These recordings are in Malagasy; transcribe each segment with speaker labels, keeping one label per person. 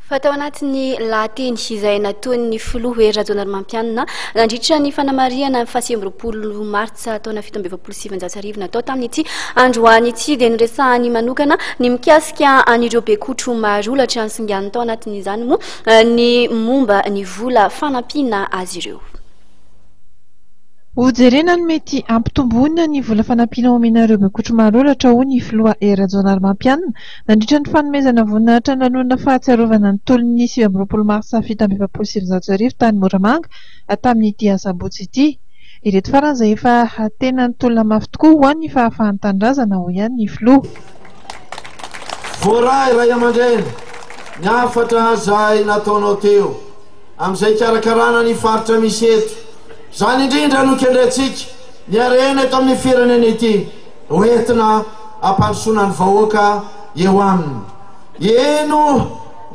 Speaker 1: Fa tao anatin'ny lahateny izay nataon'ny filoha Hery Rajaonarimampianina nandritra ny fanamarihana ny faha 29 martsa taona 1947 natao tamin'ity androany ity dia noresahany manokana ny mikasika an'ireo bekotro mahaolatra nisinganiny tao anatin'izany moa ny momba ny vola fanampiana azy ireo.
Speaker 2: Hojerena ny mety hampitomboana ny vola fanampiana omena ireo bekotro mahaolatra hoy ny filoha Hery Rajaonarimampianina nandritra ny fanomezana voninahitra ny lanonana fahatsiarovana ny tolon'ny 29 marsa 1947 tany Moramanga tamin'ity asabotsy ity. Ireto farany izay efa tena nitolona mafy tokoa ho an'ny fahafahan'ny tanindrazana hoy ihany ny filoha.
Speaker 3: Voaray ray aman-dreny ny hafatra izay nataonao teo amin'izay hikarakarana ny faritra misy eto. Izany indrindra no kendrentsika, ny harena eto amin'ny firenena ity ho entina hampandrosoana ny vahoaka eo aminy. Heno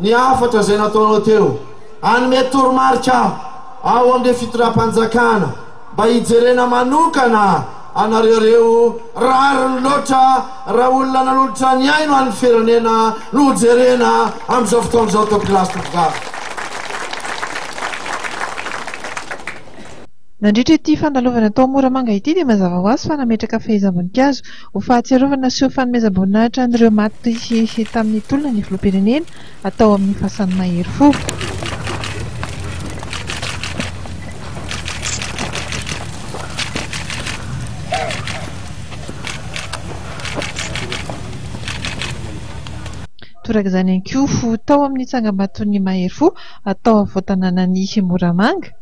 Speaker 3: ny hafatra izay nataonao teo, hanome toromarika aho ao amin'ilay fitondram-panjakana mba hijerena manokana anareo ireo, rariny loatra raha olona nanolotra ny ainy ho an'ny firenena no hojerena amin'izao fotoana izao tompokolahy sy tompokovavy.
Speaker 2: Nandritra ity fandalovana tao Moramanga ity dia mazava ho azy fa nametraka fehezam-boninkazo ho fahatsiarovana sy ho fanomezam-boninahitra an'ireo maty tamin'ny tolona ny filoham-pirenena tao amin'ny fasan'ny mahery fo. Toraka izany ihany koa tao amin'ny tsangambaton'ny mahery fo tao afovoan-tanànan'i Moramanga.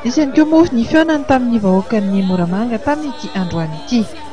Speaker 2: Nisy ihany koa moa ny fihaonany tamin'ny vahoakan'i Moramanga tamin'ity androany ity.